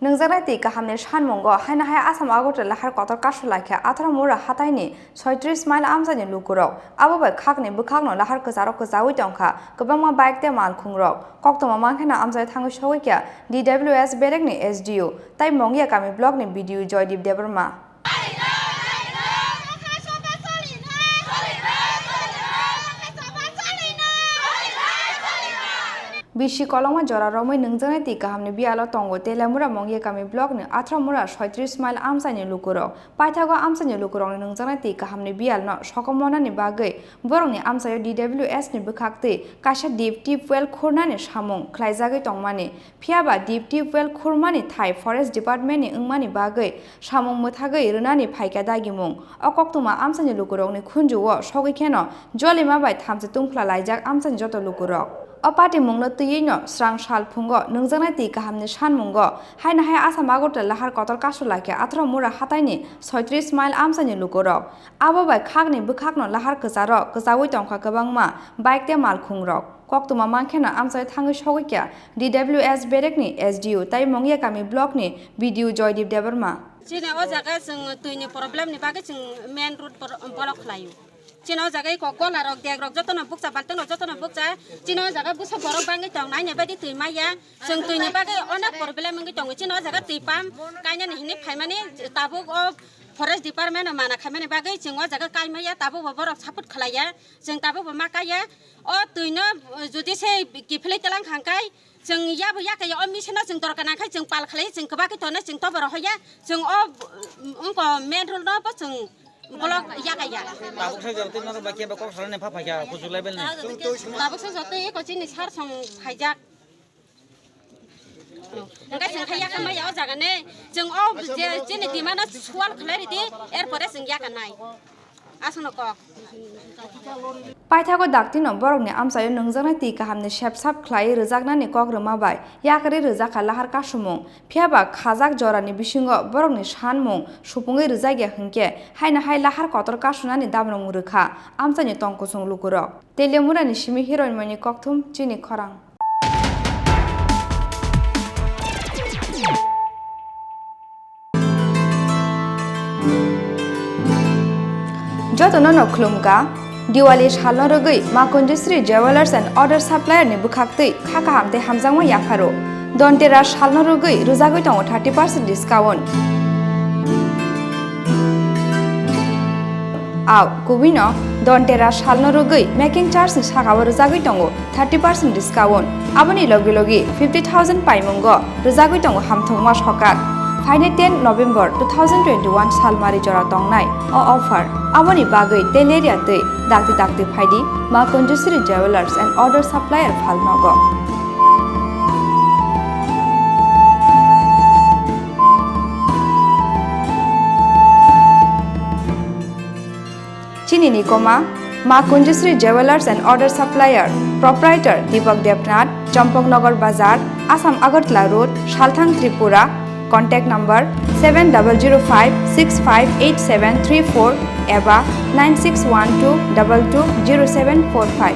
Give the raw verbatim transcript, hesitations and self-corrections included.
Nwngjaknai twi kahamni sanmungo haino hai Assam Agartala lahar kotor kasu laikha Athra Mura hataini soitris mile amchaini lukurok. Abo bai khakni bwkhakno lahar kwcharok kwchaui tongkha kwbangma bike tei malkhungrok. Koktwma mankhe no amchai thangwi sogwi kha D W S berekni S D O tei Mongya kami blockni B D O Joydeep Debbarma. Bisi kolokma jora romwi nwngjaknai twi kahamni biyalo tongo Teliamura Mongya kami blockni Athra Mura soitris mile amchaini lukurok. Paithago amchaini lukurokni nwngjaknai twi kahamni biyalno sokomornani bagwi borokni amchaio D W S ni bwkhaktwi kaisa deep tubewell khurnani samung khlaijagwi tongmani. Phiya ba deep tubewell khurmani thai Forest Department ni wngmani bagwi samung mwthagwi rwnani phaikha dagimung. O koktwma amchaini lukurokni khunju-o sogwi kheno jolima bai thamchi tungphla laijak amchaini joto lukurok. O patimungno twiwi no srang sal phungo nwngjaknai twi kahamni sanmungo haino hai Assam Agartala lahar kotor kasu laikha Athra Mura hataini soitris mile amchaini lukurok. Abo bai khakni bwkhakno lahar kwcharok kwchaui tongkha kwbangma bike tei malkhungrok. Koktwma mankhe no amchai thangwi sogwi kha D W S berekni S D O tei Mongya kami blockni B D O Joydeep Debbarma. Chini o jaga chwng twini problem ni bagwi chwng main road bor-, block khlaio. Chini o jaga eko gola rok, dek rok jotono bukcha, balting rok jotono bukcha. Chini o jaga busa borok bangwi tong, naina bagwi twi maya. Chwng twini bagwi onek problem wngwi tongo. Chini o jaga twi pump kainani hinwi phaimani tabuk o Forest Department o mana khaimani bagwi chwng o jaga kai maya, tabuk bo borok support khlaiya. Chwng tabuk bo ma kaiya. O twino, uh, jodi se kiphilwi telang khangkai, chwng yabo yakaya o machine no chwng dorkar nangkhai chwng pal khlai, chwng kwbakhe tongnai chwng tobo rohoya, chwng o, um, wngkha main road no bo chwng block yakaya. Tabuk se jotoi norok bai khe ba kok salani pha phaikha kuchuk level ni. Tabuk se jotoi eko chini sar song phaijak. Hwnkhe chwng khe yakarmaya o jaga ni, chwng o je chini demand no sual khlai ridi, er pore chwng yakarnai. Aswkno kok. Paithago daktino borokni amchaio nwngjaknai twi kahamni sepsap khlaiwi rwjaknani kok rwma bai yakarwi rwjakha lahar kasumung. Phiya ba khajak jorani bisingo borokni sanmung supungwi rwjakya hwnkhe haino hai lahar kotor kasunani damrong rwkha amchaini tongkusung lukurok. Teliamurani simi Hiroinmoni kokthum chini khorang. Jotono no khulumkha, Diwali salno rwgwi Ma Kunjusri Jewellers and Order Supplier ni bwkhaktwi kha kaham tei hamjakma yapharo. Dhanteras salno rwgwi rwjagwi tongo thirty percent discount. Au, kubui no Dhanteras salno rwgwi making charge ni saka o rwjagwi tongo thirty percent discount. Aboni logi logi fifty thousand paimungo rwjagwi tongo hamthokma sokak. Phainai ten November two thousand twenty-one salmari jora tongnai o offer. Aboni bagwi Teleria twi dakti dakti phaidi Ma Kunjusri Jewellers and Order Supplier phalnogo. Chini ni koma, Ma Kunjusri Jewellers and Order Supplier, Proprietor Deepak Debnath, Champaknagar Bazar, Assam Agartala Road, Salthang, Tripura. Contact number seven double zero five six five eight seven three four eba nine six one two double two zero seven four five.